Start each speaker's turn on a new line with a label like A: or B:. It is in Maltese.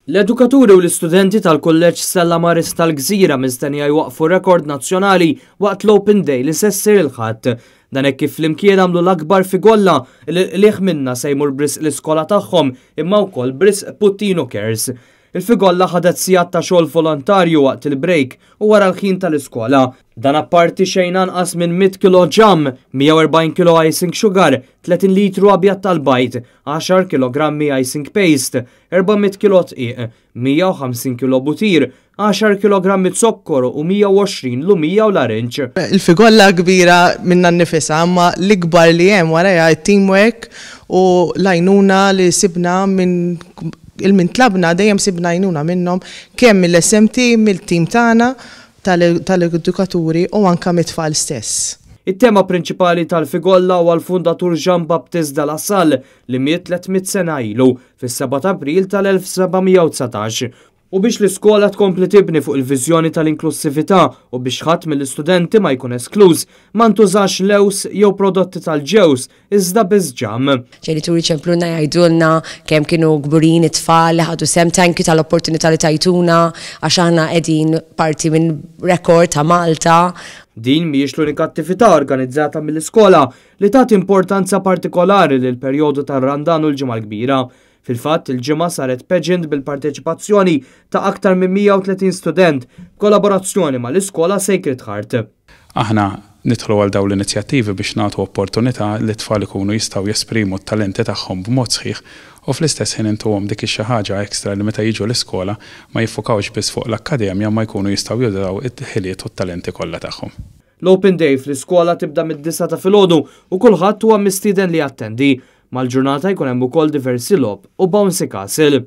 A: L-edukaturi u l-istudenti tal-Kulleġġ Stella Maris tal-Gżira mistennija jwaqfu rekord nazzjonali waqt l-Open Day li se ssir il-Ħadd. Dan hekk kif flimkien għamlu l-akbar figolla li l-qligħ minnha se jmur b'risq l-iskola tagħhom imma wkoll b'risq Puttinu Cares. Il-figolla ħadet sigħat ta' xogħol volontarju waqt il-break u wara l-ħin tal-iskola. Dan apparti xejn anqas minn 100 kilo ġam, 140 kilo icing sugar, 30 litru abjad tal-bajd, 10 kilogrammi icing paste, 400 kilo dqiq, 150 kilo butir, 10 kilogrammi zokkor u 120 lumija u larinġ.
B: Il-figolla kbira minnha nnifisha, imma l-ikbar li hemm warajha t-teamwork u l-għajnuna li sibna minn il-min tlabna dejjem sibna għajnuna minnhom kemm mill-SMT, mill-tim tagħna tal-edukaturi u anke mit-tfal stess.
A: It-tema prinċipali tal-figolla huwa l-fundatur Jean Baptiste de La Salle li miet 300 sena ilu fis-7 ta' April tal-1719. U biex l-iskola tkompli tibni fuq il-viżjoni tal-inklussività u biex ħadd mill-istudenti ma jkun eskluż, ma ntużax lewż jew prodotti tal-ġewż iżda biss ġam.
C: Ġenituri ċemplulna jgħidulna kemm kienu kburin it-tfal li ħadu sehem, thank you tal-opportunità li tajtuna għax aħna qegħdin parti minn rekord ta' Malta.
A: Din mhijiex l-unika attività organizzata mill-iskola li tagħti importanza partikolari lil perjodu tar-Randan u l-Ġimgħa l-Kbira. Fil-fatt, il-ġimgħa saret pageant bil-parteċipazzjoni ta' aktar minn 130 student b'kollaborazzjoni mal-iskola Sacred Heart.
D: Aħna nidħlu għal dawn l-inizjattivi biex nagħtu opportunità li t-tfal ikunu jistgħu jesprimu t-talenti tagħhom b'mod sħiħ u fl-istess ħin intuhom dik ix-xi ħaġa extra li meta jiġu l-iskola ma jiffukawx biss fuq l-akkademja ma jkunu jistgħu jużaw il-ħiliet u t-talenti kollha tagħhom.
A: L-Open Day fl-iskola tibda mid-9 ta' filgħodu u kulħadd huwa mistieden li jattendi. Mal-ġurnata jkun hemm ukoll diversi logħob u bouncy castle.